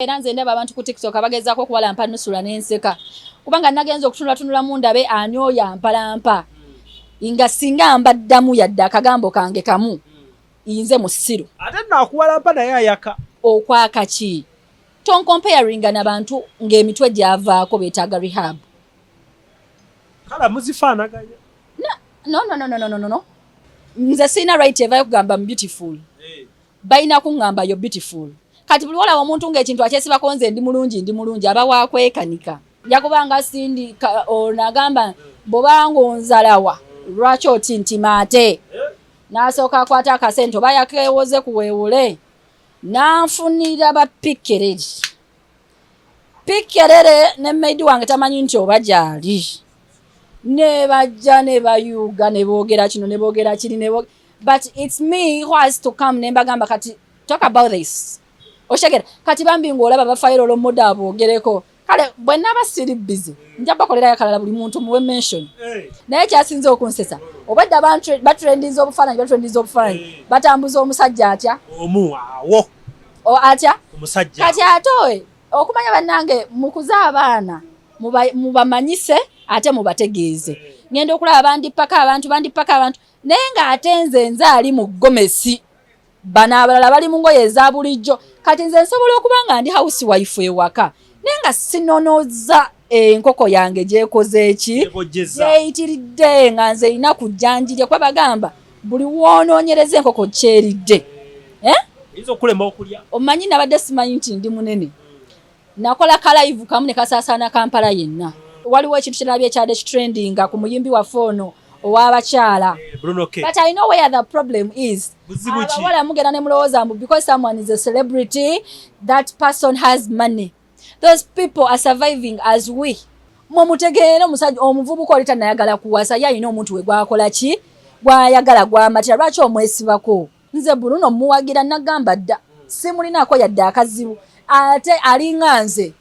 Era nze ndaba abantu ku TikTok abagezaako okuwalampa Nusula n'enseka, kubanga nagenza okutunulatunulamu ndabe ani oyo ampalampa, nga singa mbaddamu yadde akagambo kange kamu, nze musiru. Ate nno akuwalampa naye ayaka. Okwaka ki? Toncomparinga nabantu ng'emitwe gyavaako beetaaga rehab. Kala muzifaanaganya. No, no, no, no, no, no, no. Nze sirina right evayo kugamba I'm beautiful. Balina kuŋŋamba, "Yo beautiful." Kati buli wolaba omuntu ng'ekintu akyesibako, "Nze ndi mulungi, ndi mulungi," aba wakwekanika. Njakubanga sindi ono agamba, "Bw'obanga onzalawa, lwaki otintima?" Ate n'asooka akwata akasente oba yakeewoze kuweewule, n'anfunira bapikerere pikerere ne maid wange tamanyi nti oba gyali, ne bajja ne bayuga ne boogera kino ne boogera kiri ne but it's me who has to come ne mbagamba, "Kati talk about this." Oshegera kati bambi ng'olaba bafayiro olwomuda aboogereko. Kale bwe naba siri busy, nja bakolerayo akalala, buli muntu muwe mention. Naye kyasinze okunsesa, obwedda batrendinza obufaananyi, batrendinza obufaananyi, batambuza omusajja atya? Omu awo. Atya? Omusajja. Kati ate okumanya, bannange, mukuze abaana, mubamanyise ate mubategeeze. Ngenda okulaba bandipaka abantu, bandipaka abantu, naye ng'ate nze ali mu gomesi, bano abalala bali mu ngoye eza bulijjo. Kati nze nsobola okuba nga ndi house wife ewaka, naye nga sinonoza enkoko yange gyekoze eki? Yebojjeza. Gyeyitiridde, nga nze erina kujjanjirya, kuba bagamba buli woonoonyereza enkoko kyeridde, eh? Oyinza okulema okulya. Omanyi nabadde simanyi nti ndi munene. Nakola ka live kamu ne kasaasaana Kampala yenna. Waliwo ekintu kyerabye ekyadde kitrendinga ku muyimbi waffe ono ow'abakyala. Bruno K. But I know where the problem is. Buzibu ki? Abawala mugenda ne mulowooza mbu because someone is a celebrity, that person has money. Those people are surviving as we. Mwe mutegeere, omusajja omuvubuka oli tannayagala kuwasa, ye alina omuntu we gwakola ki, gwayagala, gwamatira. Lwaki omwesibako? Nze Bruno muwagira, nagamba dda simulinaako yadde akazibu, ate alinga nze.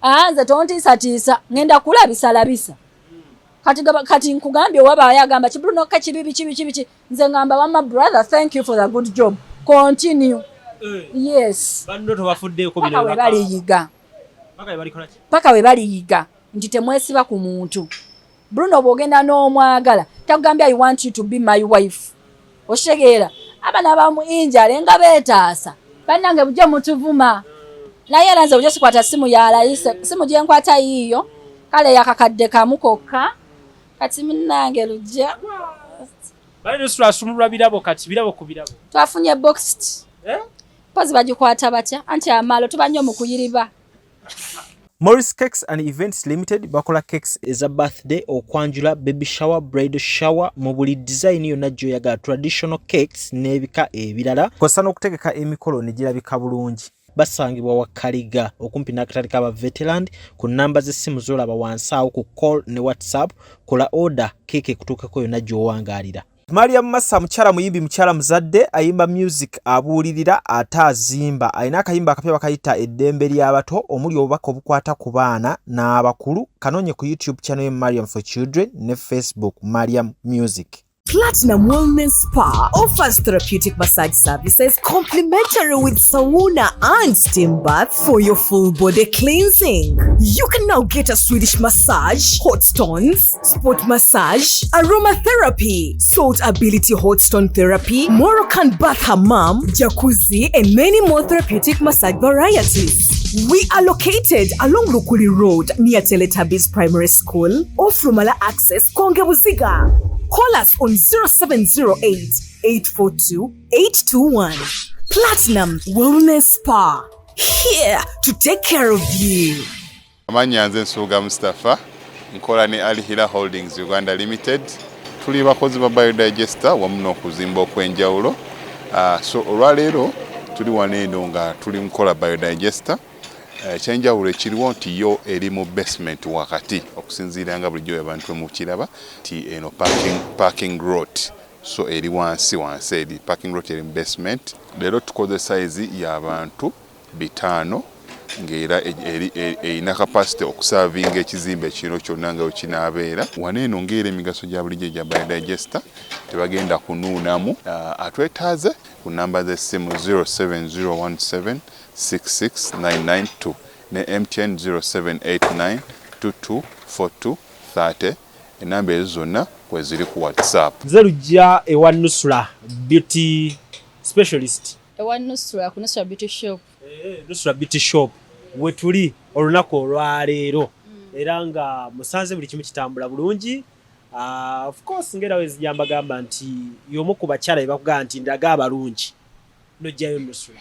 Aa, nze tontiisatiisa, ngenda kulabisalabisa. Kati kati nkugambye, owaba agamba ki Bruno ka kibi biki biki biki, nze ngamba, "Wama brother, thank you for the good job, continue." Yes. Banno tobafuddeeko. Paka bino we baliyiga. Paka we balikola ki? Paka we baliyiga nti temwesiba ku muntu. Bruno bw'ogenda n'omwagala, takugambye, "I want you to be my wife." Okitegeera? Abaana bamu injale nga beetaasa. Bannange, bujje mutuvuma, naye era nze bujje sikwata simu yalayise, simu gye nkwata yiiyo. Kale yakakadde kamu kokka. Kati munnange lujja. Bali twasumulula birabo, kati birabo ku birabo. Twafunye boxed. Eh? Pozi bagikwata batya? Anti amaalo tuba nnyo mu kuyiriba. Morris Cakes and Events Limited bakola cakes eza birthday, okwanjula, baby shower, bridal shower, mu buli design yonna gy'oyagala, traditional cakes n'ebika ebirala, kw'ossa n'okutegeka emikolo ne girabika bulungi. Basangibwa Wakaliga, okumpi n'akatale k'aba Veteran. Ku nnamba z'essimu z'olaba wansi awo ku call ne WhatsApp, kola order, keeke ekutuukako yonna gy'owangaalira. Mariam Massa mukyala muyimbi, mukyala muzadde, ayimba music, abuulirira ate azimba. Alina akayimba akapya bakayita "Eddembe ly'Abato", omuli obubaka obukwata ku baana n'abakulu. Kanoonye ku YouTube channel ye Mariam for Children ne Facebook Mariam Music. Platinum Wellness Spa offers therapeutic massage services complimentary with sauna and steam bath for your full body cleansing. You can now get a Swedish massage, hot stones, sport massage, aromatherapy, salt ability hot stone therapy, Moroccan bath hammam, jacuzzi, and many more therapeutic massage varieties. We are located along Lukuli Road near Teletubbies Primary School, off Rumala Access, Konge Buziga. Call us on 0708 842 821. Platinum Wellness Spa. Here to take care of you. Amannya nze Nsubuga Mustapha, nkola ne Al Hila Holdings Uganda Limited. Tuli bakozi ba biodigester wamu n'okuzimba okw'enjawulo. So olwaleero tuli wano eno nga tuli mukola biodigester. Ekyenjawulo ekiriwo nti yo eri mu basement wakati, okusinziira nga bulijjo abantu mukiraba nti eno parking lot, so eri wansi wansi, eri parking lot, eri mu basement. Leero tukoze size y'abantu 500, ng'era erina capacity okuservinga ekizimbe kino kyonna nga wekinaabeera. Wano eno ng'era emigaso gya bulijjo egya biodigester, tebagenda kunuunamu. Atwetaaze ku namba z'essimu 07017 66992 ne MTN 0789 2242 30. Enamba ezo zonna kweziri ku WhatsApp. Nze Lujja ewa Nusra Beauty Specialist. Ewa Nusra, ku Nusra Beauty Shop. Nusra Beauty Shop wetuli olunaku olwaleero era nga musanze buli kimu kitambula bulungi. Of course, ngera wezijja mbagamba nti y'omu ku bakyala be bakugamba nti ndaga abalungi, nojjayo Nusra.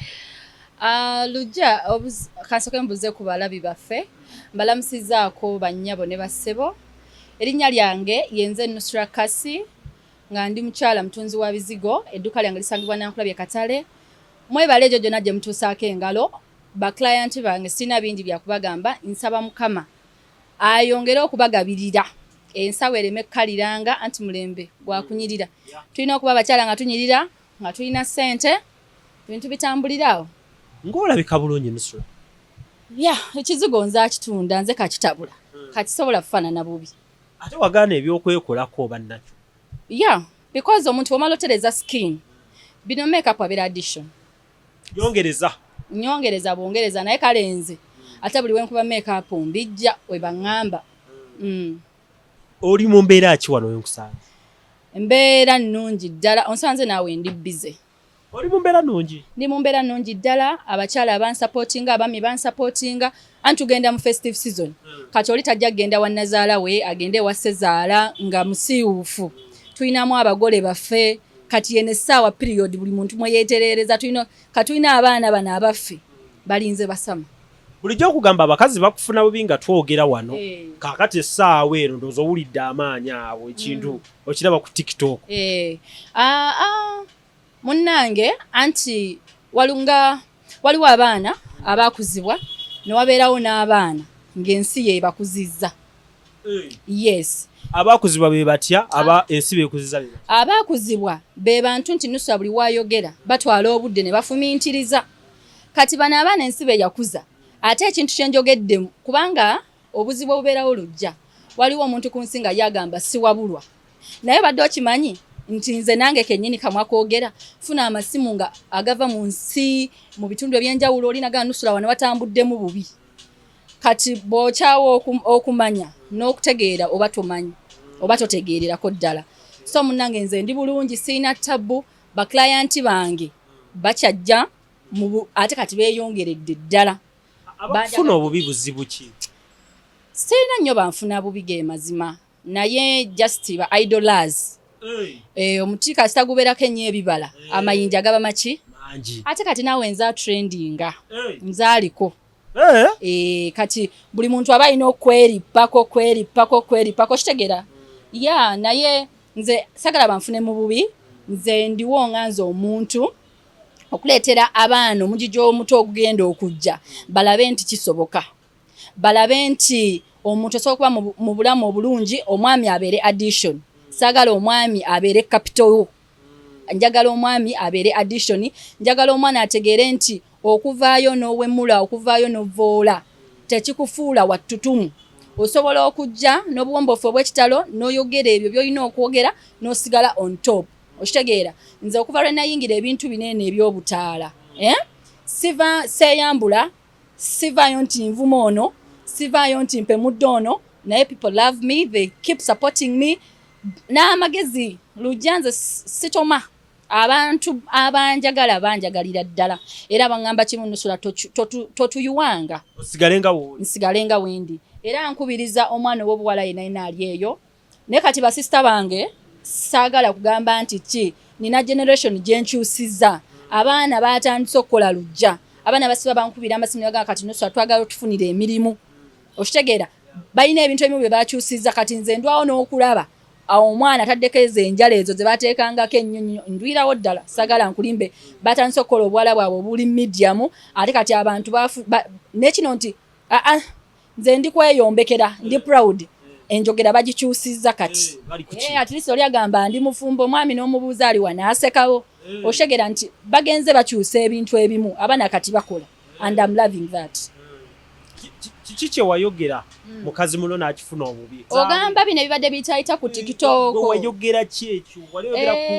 Lujja, kansooke mbuze ku balabi baffe. Mbalamusizaako bannyabo ne bassebo. Erinnya lyange yenze Nusra Kasi, nga ndi mukyala mutunzi wa bizigo. Edduuka lyange lisangibwa Nankulabye Katale. Mwebale egyo gyonna gye mutuusaako engalo. Baclient bange, sirina bingi byakubagamba. Nsaba Mukama ayongere okubagabirira, ensawo ereme kkaliranga, anti mulembe gwakunyirira. Tulina okuba abakyala nga tunyirira, nga tulina ssente, ebintu bitambulira awo. Ng'olabika bulungi, Nusra. Ya, ekizigo nze akitunda, nze kakitabula, kakisobola kufaanana bubi. Ate wagaana ebyokwekolako oba nakyo? Ya, because omuntu omala otereza skin, bino makeup abeera addition. Yongereza. Nyongereza bwongereza, naye kale nze ate buli wenkuba makeup mbijja we baŋŋamba. Oli mu mbeera ki wano wenkusanze? Embeera nnungi ddala. Onsanze naawe ndi busy. Oli mu mbeera nnungi? Ndi mu mbeera nnungi ddala. Abakyala bansupportinga, abaami bansupportinga, anti tugenda mu festive season. Kati oli tajja kugenda wa nazaala we, agende ewa sezaala nga musiiwuufu. Tulinamu abagole baffe. Kati yeno essaawa period buli muntu mwe yeetereereza. Tulina kati tulina abaana bano abaffe balinze basama. Bulijjo okugamba abakazi bakufuna bubi nga twogera wano. Eh. Kaakati essaawa eno ndowooza owulidde amaanyi awo, ekintu okiraba ku TikTok. Eh, munnange, anti walunga waliwo abaana abakuzibwa ne wabeerawo n'abaana ng'ensi yeebakuzizza. Yes. Abakuzibwa be batya? Aba ensi beekuziza be batya? Abaakuzibwa be bantu nti Nusra buli waayogera batwala obudde ne bafumiitiriza. Kati bano abaana ensi be yakuza, ate ekintu kye njogedde, kubanga obuzibu obubeerawo lujja, waliwo omuntu ku nsi nga ye agamba siwabulwa, naye badde okimanyi nti nze nange kennyini kamwa koogera, funa amasimu nga agava mu nsi mu bitundu ebyenjawulo, olinaga Nusura wano watambuddemu bubi. Kati bw'okyawa okumanya n'okutegeera, oba tomanyi oba totegeererako ddala. So munnange, nze ndi bulungi, sirina tabu. Baclient bange bakyajja ate kati beeyongeredde ddala. Abakufuna obubi buzibu ki? Sirina nnyo banfuna bubi, ge mazima, naye just ba idlers. Omuti kasita gubeerako ennyo ebibala, amayinja gaba maki? Mangi. Ate kati naawe nza trendinga, nzaaliko. Kati buli muntu aba alina okwerippako, kwerippako, kwerippako, kitegeera ya. Naye nze sagala banfune mu bubi. Nze ndiwo nga nze omuntu okuleetera abaana omugigi omuto ogugenda okujja, balabe nti kisoboka, balabe nti omuntu osobola okuba mu bulamu obulungi. Omwami abeere addition. Saagala omwami abeere capital wo, njagala omwami abeere addition. Njagala omwana ategeere nti okuvaayo n'owemula, okuvaayo n'ovoola tekikufuula wattutumu. Osobola okujja n'obuwombofu obw'ekitalo n'oyogera ebyo by'olina okwogera n'osigala on top, okitegeera? Nze okuva lwe nayingira ebintu bino eno eby'obutaala, eh? Siva seeyambula, sivaayo nti nvuma ono, sivaayo nti mpemudde ono, naye people love me, they keep supporting me n'amagezi. Lujja nze sitoma. Abantu abanjagala banjagalira ddala, era baŋŋamba kimu: "Nusula, totuyuwanga." Osigale nga wooli. Nsigale nga wendi. Era nkubiriza omwana ow'obuwala yenna yenna ali eyo. Naye kati basisita bange, saagala kugamba nti ki, nina generation gyenkyusiza. Abaana batandise okukola. Lujja, abaana basiba bankubira amasimu ne bagamba, "Kati Nusula, twagala otufunira emirimu." Okitegeera? Balina ebintu ebimu bye bakyusiza. Kati nze ndwawo n'okulaba awo omwana ataddeko ezo enjala ezo ze bateekangako ennyo nnyo, ndwirawo ddala. Sagala nkulimbe, batandise okukola obuwala bwabwe obuli medium. Ate kati abantu nekino nti aa, nze ndi kweyombekera, ndi proud. Enjogera bagikyusizza kati. Bali ku ki? At least oli agamba ndi mufumbo, omwami n'omubuuza ali wanaasekawo. Oshegera nti bagenze bakyusa ebintu ebimu, abaana kati bakola, and I'm loving that. Kiki kye wayogera mukazi muno n'akifuna obubi? Ogamba bino ebibadde biyitayita ku TikTok? Gwe wayogera ki ekyo? Wali oyogera ku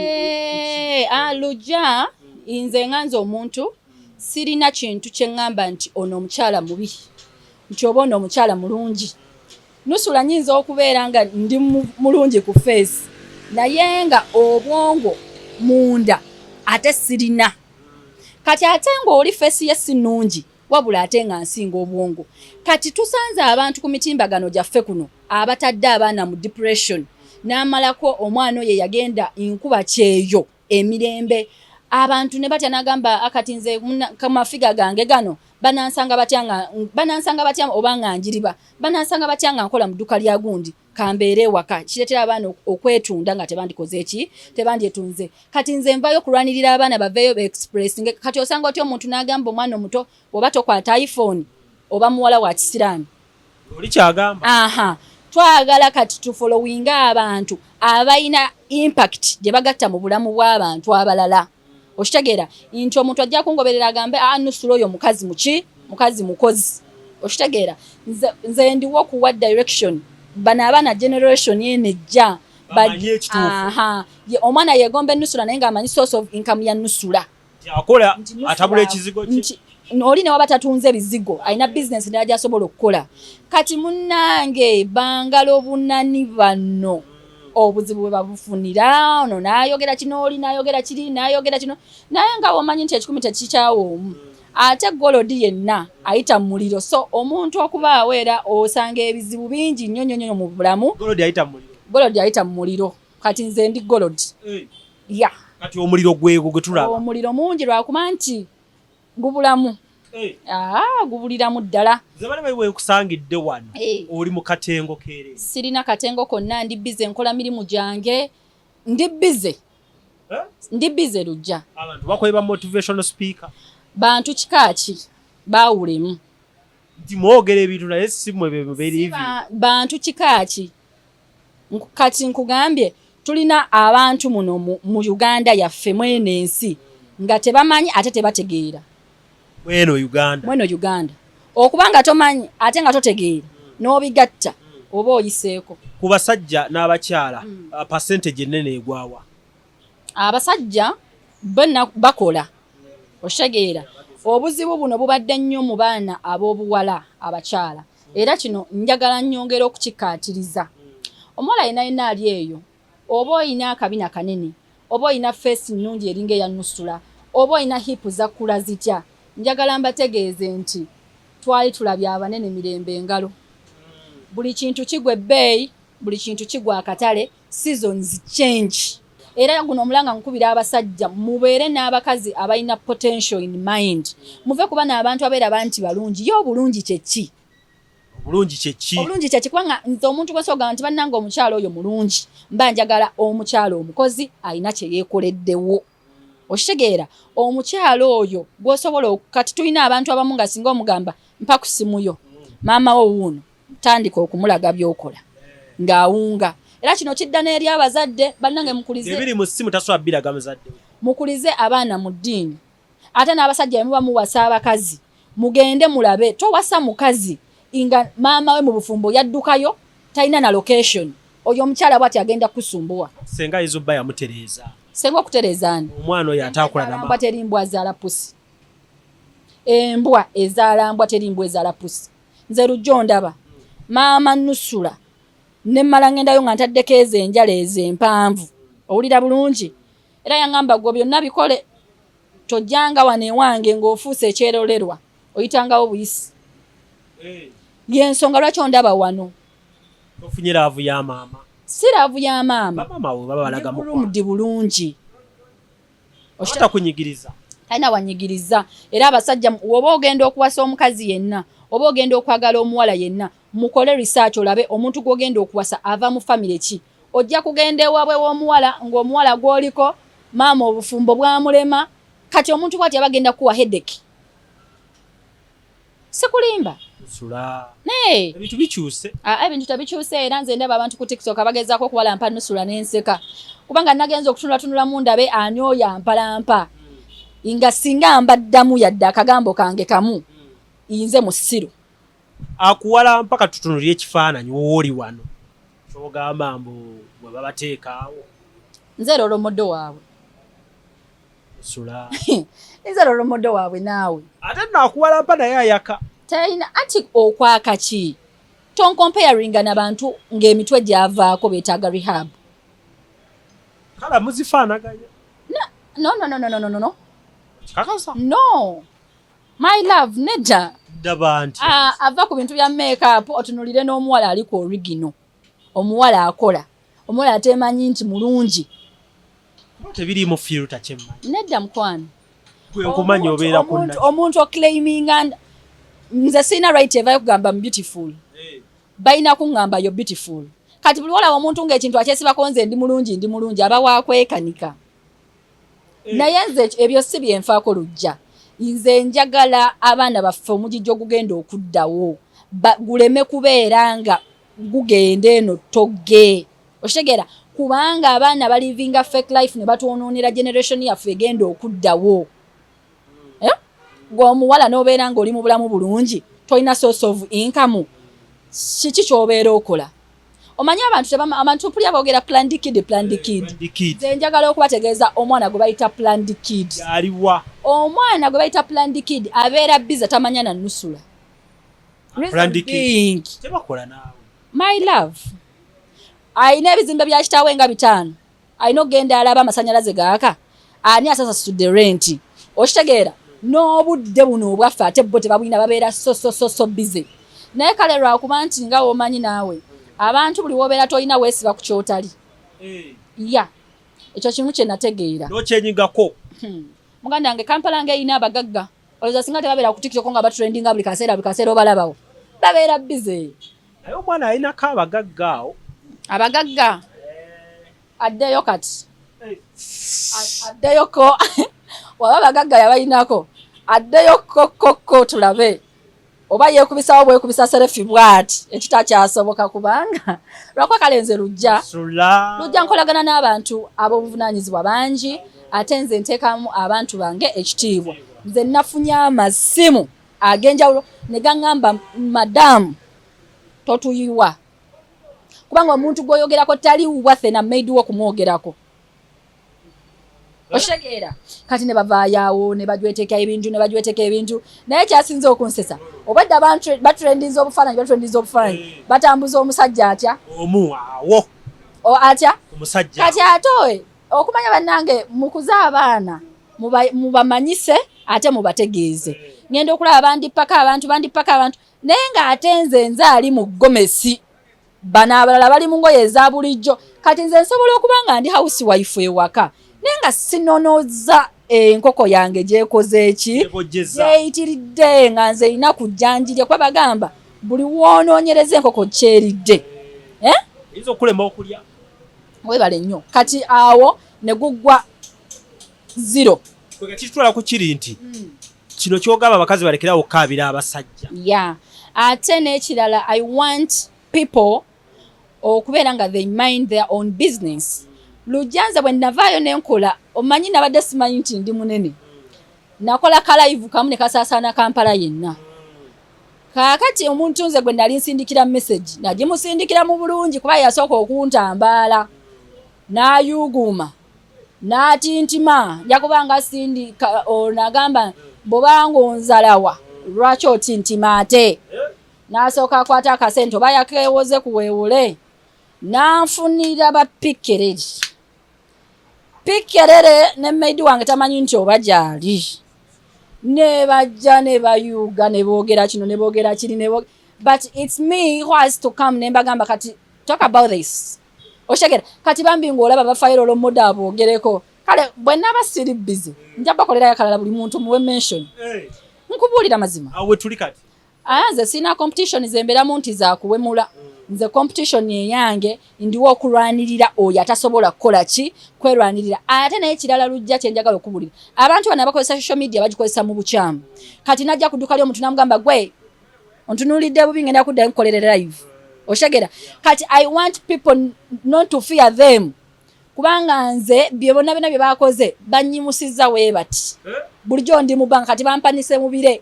Lujja, nze nga nze omuntu Sirina kintu kye ŋŋamba nti ono omukyala mubi, nti oba ono omukyala mulungi. Nusula nyinza okubeera nga ndi mulungi ku face, naye nga obwongo munda ate sirina. Kati ate ng'oli face ye si nnungi, wabula ate nga nsinga obwongo. Kati tusanze abantu ku mitimbagano gyaffe kuno abatadde abaana mu depression, n'amalako omwana oyo eyagenda nkuba kyeyo emirembe, abantu ne batya, n'agamba akati nze kamafiga gange gano banansanga batya, nga banansanga batya, oba nga njiriba banansanga batya nga nkola mu dduka lya gundi, kambeere ewaka. Kireetera abaana okwetunda nga tebandikoze eki, tebandyetunze. Kati nze nvayo okulwanirira abaana baveeyo beexpressinge. Kati osanga otya omuntu n'agamba omwana omuto, oba tokwata iPhone oba muwala wa kisiraani? Oli kyagamba. Aha, twagala kati tufollowinga abantu abalina impact gye bagatta mu bulamu bw'abantu abalala. Okitegeera nti omuntu ajja kungoberera agambe, a Nusula oyo mukazi muki, mukazi mukozi. Okitegeera, nze ndiwo okuwa direction bano abaana, generation eno ejja. Bamanye ekituufu. Aha, omwana yegomba enusula naye ng'amanyi source of income ya nusula. Nti akola Nti Nusula atabula ekizigo kye. Nti oli ne waba tatunze bizigo, alina bizinesi ndala gy'asobola okukola. Kati munnange, bangalo bunani bano obuzibu bwe babufunira, ono n'ayogera kino, oli n'ayogera kiri, n'ayogera kino, naye nga womanyi nti ekikumi tekikyawa omu, ate gold yenna ayita mu muliro. So omuntu okubaawo era osanga ebizibu bingi nnyo nnyo nnyo mu bulamu. Gold ayita mu muliro. Gold ayita mu muliro. Kati nze ndi gold ya. Kati omuliro gwego gwe tulaba. Omuliro mungi lwakuba nti gubulamu. Aa, gubuliramu ddala. Nze bali bali wenkusangidde wano. Oli mu katengo keere? Sirina katengo konna, ndi busy, nkola mirimu gyange, ndi busy. Eh? Ndi busy, Lujja. Abantu bakweba motivational speaker. Bantu kika ki? Baawulemu. Nti mwogera ebintu naye si mwe be believe. Bantu kika ki? Kati nkugambye, tulina abantu muno mu Uganda yaffe, mweno ensi, nga tebamanyi ate tebategeera. Mweno Uganda. Mweno Uganda, okuba nga tomanyi ate nga totegeera n'obigatta, oba oyiseeko. Ku basajja n'abakyala, percentage ennene egwawa? Abasajja bonna bakola, okitegeera. Obuzibu buno bubadde nnyo mu baana ab'obuwala, abakyala. Era kino njagala nnyongera okukikkaatiriza. Omuwala yenna yenna ali eyo, oba oyina akabina kanene, oba oyina face nnungi eringa eya Nusula, oba oyina hip zakkula zitya, njagala mbategeeze nti twali tulabye abanene mirembe engalo. Buli kintu kigwa ebbeeyi, buli kintu kigwa akatale, seasons change. Era guno omulanga nkubira abasajja, mubeere n'abakazi abalina potential in mind. Muve kuba n'abantu abeeraba nti balungi. Ye obulungi kyeki? Obulungi kyeki? Obulungi kyeki? Kubanga nze omuntu gwesoga nti bannange omukyalo oyo mulungi, mba njagala omukyalo omukozi alina kye yeekoleddewo. Okitegeera, omukyalo oyo gwosobola. Kati tulina abantu abamu nga singa omugamba mpa ku simu yo, maama wo wuuno, tandika okumulaga byokola ng'awunga. Era kino kidda n'eri abazadde bannange, mukulize Ebiri mu ssimu tasobola biraga muzadde we. Mukulize abaana mu ddiini. Ate n'abasajja bwe muba muwasa abakazi, mugende mulabe. Towasa mukazi nga maama we mu bufumbo yaddukayo, talina na location. Oyo omukyala bwati agenda kukusumbuwa. Senga ayinza obba yamutereeza. Senga okutereeza ani? Omwana oyo ataakula na mbwa. Maama. Teri mbwa azaala pusi. Embwa ezaala mbwa, teri mbwa ezaala pusi. Nze Lujja ondaba maama Nusula nemmala ngendayo nga ntaddeko ezo enjala ezo empanvu, owulira bulungi. Era yaŋŋamba, gwe byonna bikole, tojjanga wano ewange ng'ofuuse ekyerolerwa, oyitangawo buyisi. Yensonga lwaki ondaba wano. Tofunye love ya maama? Si love ya maama. Bamaama we baba balaga mukwano. Groomed bulungi. Takunyigiriza? Talina wanyigiriza. Era abasajja, woba ogenda okuwasa omukazi yenna, oba ogenda okwagala omuwala yenna, mukole research, olabe omuntu gw'ogenda okuwasa ava mu famire ki. Ojja kugenda ewaabwe w'omuwala ng'omuwala gw'oliko maama obufumbo bwamulema. Kati omuntu bwati aba agenda kuwa headache, sikulimba. Sula. Naye ebintu bikyuse. Aa, ebintu tebikyuse. Era nze ndaba abantu ku TikTok abagezaako okuwalampa Nusula n'enseka, kubanga nagenza okutunulatunulamu ndabe ani oyo ampalampa, nga singa mbaddamu yadde akagambo kange kamu, nze musiru. Akuwalampa, katutunulire ekifaananyi wooli wano kyogamba mbu bwe babateekaawo. Nze role model waabwe. Sula. Nze role model waabwe naawe. Ate nno akuwalampa naye ayaka. Talina anti okwaka ki? Toncomparinga nabantu ng'emitwe gyavaako beetaaga rehab. Kala muzifaanaganya. No, no, no, no, no, no, no. Kakasa? No. My love, nedda. Ndaba nti. Ah, ava ku bintu bya makeup otunulire n'omuwala ali ku original. Omuwala akola. Omuwala atemanyi nti mulungi. Kuba tebiriimu filter kyemmanyi. Nedda mukwano. Gwe nkumanyi obeera ku Omuntu omuntu oclaiminga nze sirina right evayo kugamba I'm beautiful. Balina kuŋŋamba yo beautiful. Kati buli wolaba omuntu ng'ekintu akyesibako nze ndi mulungi ndi mulungi aba wakwekanika. Naye nze ebyo si byenfaako lujja. Nze njagala abaana baffe omugigi ogugenda okuddawo guleme kubeera nga gugenda eno togge. Okitegeera? Kubanga abaana balivinga fake life ne batwonoonera generation yaffe egenda okuddawo. Eh? Gwe omuwala n'obeera ng'oli mu bulamu bulungi, tolina source of income, kiki ky'obeera okola? Omanyi abantu abantu mpulira boogera planned kid, planned kid. Nze njagala okubategeeza omwana gwe bayita planned kid. Aliwa? Omwana gwe bayita planned kid abeera busy tamanya na nusula. Reason Planned kid. being, Tebakola naawe. My love, alina ebizimbe bya kitaawe nga 5, alina okugenda alaba amasanyalaze gaaka, ani asasasudde renti, okitegeera? N'obudde buno obwaffe ate bo tebabulina, babeera so so so so busy. Naye kale lwakuba nti nga w'omanyi naawe abantu buli w'obeera tolina weesiba ku ky'otali. Ya, ekyo kimu kye nategeera. N'okyenyigako. Muganda wange, Kampala ng'erina abagagga, olowooza singa tebabeera ku TikTok nga batrendinga buli kaseera buli kaseera obalabawo, babeera busy. Naye omwana alinako abagagga awo. Abagagga addeyo kati addeyoko waba abagagga yabalinako addeyo kokoko tulabe oba yeekubisawo bwekubisa selfie bw'ati ekitakyasoboka kubanga lwakuba kale nze lujja Sula. Lujja nkolagana n'abantu ab'obuvunaanyizibwa bangi, ate nze nteekamu abantu bange ekitiibwa. Nze nafunye amasimu ag'enjawulo ne gaŋŋamba madamu totuyiwa, kubanga omuntu gw'oyogerako tali waffe na maid wo kumwogerako, okitegeera? Kati ne bavaayo ne bajweteka ebintu ne bajweteka ebintu, naye kyasinze okunsesa obwedda batrendinza obufaananyi, batrendinza obufaananyi, batambuza omusajja atya? Omu awo. O atya? Omusajja. Kati ate okumanya bannange mukuze abaana mubamanyise ate mubategeeze. Ngenda okulaba bandipaka abantu bandipaka abantu, naye ng'ate nze nze ali mu gomesi, bano abalala bali mu ngoye eza bulijjo. Kati nze nsobola okuba nga ndi house wife ewaka, naye nga sinonoza enkoko yange gyekoze eki Gyebojjeza. gyeyitiridde, nga nze erina kujjanjirya, kuba bagamba buli woonoonyereza enkoko kyeridde. Eh? Eyinza okulema okulya. Weebale nnyo. Kati awo ne guggwa zero. Kwe kitutwala ku kiri nti kino ky'ogamba abakazi balekerawo okukaabira abasajja. Yeah. Ate n'ekirala, I want people okubeera nga they mind their own business. Lujja nze bwe navaayo ne nkola, omanyi nabadde simanyi nti ndi munene. Nakola ka live kamu ne kasaasaana Kampala yenna. Kaakati omuntu nze gwe nali nsindikira message nagimusindikira mu bulungi, kuba yasooka okuntambaala n'ayuuguuma n'atintima, nja kuba nga sindika ono agamba bw'obanga onzalawa lwaki otintima, ate n'asooka akwata akasente oba yakeewoze kuweewule n'anfunira bapikerere pikerere ne maid wange tamanyi nti oba gyali, ne bajja ne bayuuga ne boogera kino ne boogera kiri ne but it's me who has to come ne mbagamba kati talk about this, okitegera? Kati bambi ng'olaba bafayo role model aboogereko. Kale bwe naaba siri busy nja bakolerayo akalala, buli muntu muwe mention. Nkubuulira mazima. Awo we tuli kati. Aya, nze sirina competition zembeeramu nti zakuwemula. Nze competition eyange ndiwo okulwanirira oyo atasobola kukola ki kwerwanirira. Ate naye kirala lujja kyenjagala okubulira, abantu bano abakozesa social media bagikozesa mu bukyamu. Kati najja ku dduka ly'omuntu namugamba gwe ontunuulidde bubi, ngenda kuddayo nkukolere live, okitegera? Kati I want people not to fear them, kubanga nze bye bonna byonna bye bakoze banyimusizza weebati bulijjo ndi mu bbanga, kati bampanise mu bire.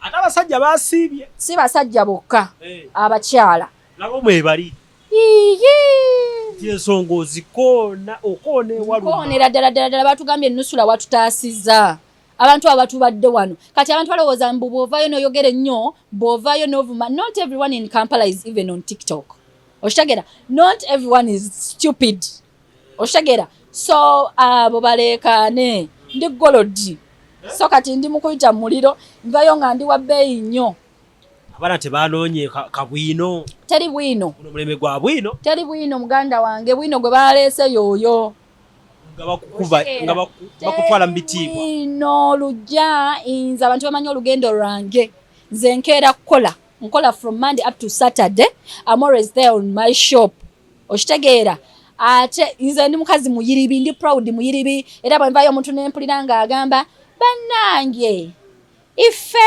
Ate abasajja basiibye. Si basajja bokka, abakyala nabo mwebali. Iye. Ensonga ozikoona, okoona ewaluma. Nkoonera ddala ddala ddala. Batugambye Nusula watutaasizza. Abantu abo batubadde wano. Kati abantu balowooza mbu bw'ovaayo n'oyogera ennyo, bw'ovaayo n'ovuma. Not everyone in Kampala is even on TikTok, okitegeera? Not everyone is stupid, okitegeera? So abo baleekaane. Ndi gold, so kati ndi mu kuyita mu muliro, nvayo nga ndi wa bbeeyi nnyo. Abaana tebanoonye kabwino? Teri bwino. Guno mulembe gwa bwino. Teri bwino, muganda wange. Bwino gwe baleese yooyo. Nga bakukuba, nga bakutwala mu bitiibwa. Bwino lujja. Nze abantu bamanyi olugendo lwange. Nze nkeera kukola, nkola from Monday up to Saturday. I'm always there on my shop, okitegeera? Ate nze ndi mukazi muyiribi, ndi proud muyiribi. Era bwe nvayo omuntu nempulira ng'agamba, "Bannange, ife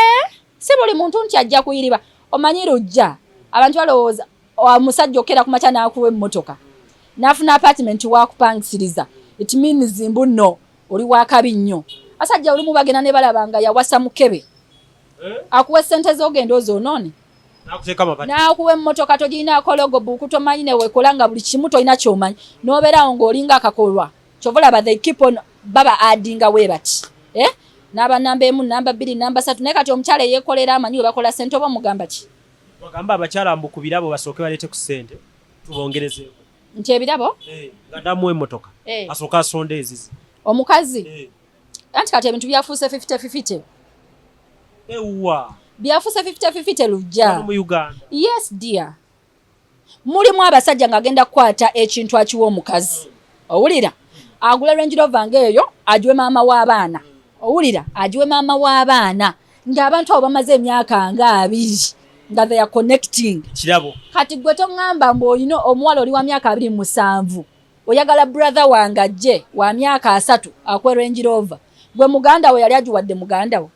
si buli muntu nti ajja kuyiriba." Omanyi lujja, abantu balowooza omusajja okera ku makya n'akuwa emmotoka, n'afuna apartment wakupangisiriza, it means mbu nno oli wakabi nnyo. Asajja olumu bagenda ne balaba nga yawasa mukebe, akuwa sente z'ogenda ozonoone. Nakuteeka amabati. N'akuwa emmotoka, togirinaako logbook, tomanyi newekola, nga buli kimu tolina kyomanyi, n'obeerawo ng'olinga akakolwa. Kyova olaba they keep on baba addinga we bati, eh? N'aba namba 1, namba 2, namba 3. Naye kati omukyala eyeekolera, amanyi we bakola sente, oba omugamba ki? Bagamba abakyala mbu ku birabo basooke baleete ku ssente tubongerezeeko. Nti ebirabo? Nga namuwa emmotoka, asooke asonde ezizi. Omukazi? Anti kati ebintu byafuuse 50-50. Ewa? Byafuuse 50-50, lujja. Wano mu Uganda? Yes dear, mulimu abasajja ng'agenda kukwata ekintu akiwa omukazi, owulira? Agula Range Rover ng'eyo, agiwe maama w'abaana, owulira? Agiwe maama w'abaana, ng'abantu abo bamaze emyaka nga 20 nga they are connecting. Kirabo. Kati gwe toŋŋamba mbu olina omuwala oli wa myaka 27, oyagala brother wange ajje wa myaka 30 akuwe Range Rover. Gwe muganda we yali agiwadde? Muganda we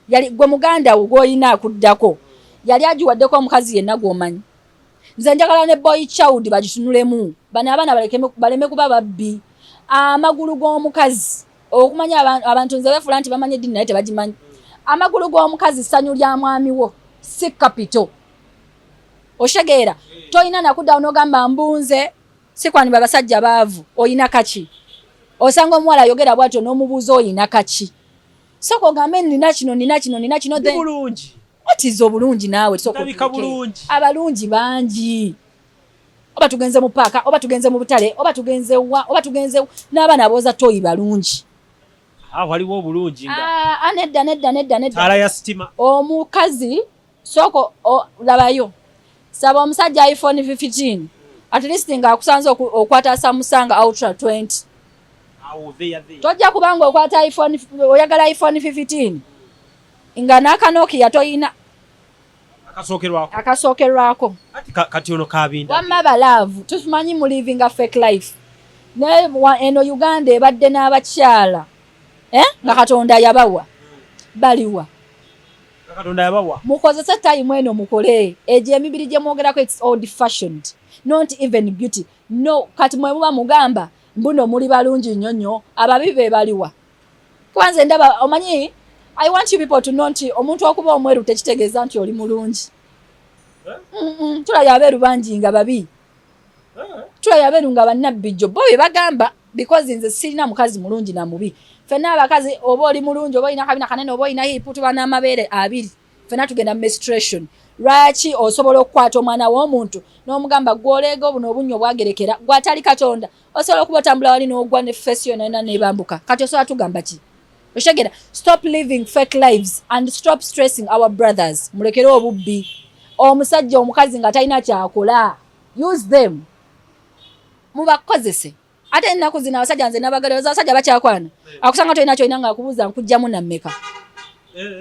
yali, gwe muganda wo gw'olina akuddako yali agiwaddeko omukazi yenna gw'omanyi? Nze njagala ne boy child bagitunulemu. Bano abaana baleme kuba babbi. Amagulu g'omukazi, okumanya abantu nze befuula nti bamanyi eddiini naye tebagimanyi. Amagulu g'omukazi ssanyu lya mwami wo, si capital, otegeera? Tolina nakuddawo n'ogamba mbunze sikwaniba basajja baavu. Oyina kaki? Osanga omuwala ayogera bwatyo n'omubuuza, "Oyina kaki?" Sooka ogambe, "Nina kino, nina kino, nina kino." Ndi Then bulungi. Watiza obulungi naawe, sooka Ndabika otuleke. bulungi. Abalungi bangi. Oba tugenze mu paaka, oba tugenze mu butale, oba tugenze wa, oba tugenze n'abaana abooza toyi balungi. Ah, waliwo obulungi nga Ah, ah, nedda, nedda, nedda, nedda. Taala ya sitima. Omukazi sooka labayo, saba omusajja iPhone 15 at least ng'akusanze okwata Samsung Ultra 20. Awo veya veya. Tojja kubanga okwata iPhone, oyagala iPhone 15 nga n'akanokia toyina. Akasookerwako. Akasookerwako. Ati kati ono kabinda. Wamma balaavu, tumanyi mu living a fake life, naye eno Uganda ebadde n'abakyala, eh? Nga Katonda yabawa, baliwa? Nga Katonda yabawa. Mukozese time eno, mukole egyo emibiri gye mwogerako. It's old fashioned, not even beauty, no. Kati mwe muba mugamba mbuno muli balungi nnyo nnyo, ababi be baliwa? Kuba nze ndaba, omanyi, I want you people to know nti omuntu okuba omweru tekitegeeza nti oli mulungi. Tulabye abeeru bangi nga babi, tulabye abeeru nga bannabbijjo bo bye bagamba, because nze sirina mukazi mulungi na mubi. Ffenna abakazi, oba oli mulungi, oba olina kabina kanene, oba olina hip, tuba n'amabeere abiri, ffenna tugenda mu menstruation. Lwaki osobola okukwata omwana w'omuntu n'omugamba gwoleega obuno obunnyo bwagerekera? Gwatali Katonda, osobola okuba otambula wali n'ogwa ne face yonna yonna nebambuka. Kati osobola tugamba ki? Okitegera? Stop living fake lives and stop stressing our brothers. Mulekere obubbi. Omusajja, omukazi nga talina kyakola, use them, mubakozese. Ate ennaku zino abasajja, nze nabagala, abasajja bakyakwana. Akusanga tolina kyolina nga akubuuza, "Nkugjamu nammeka?"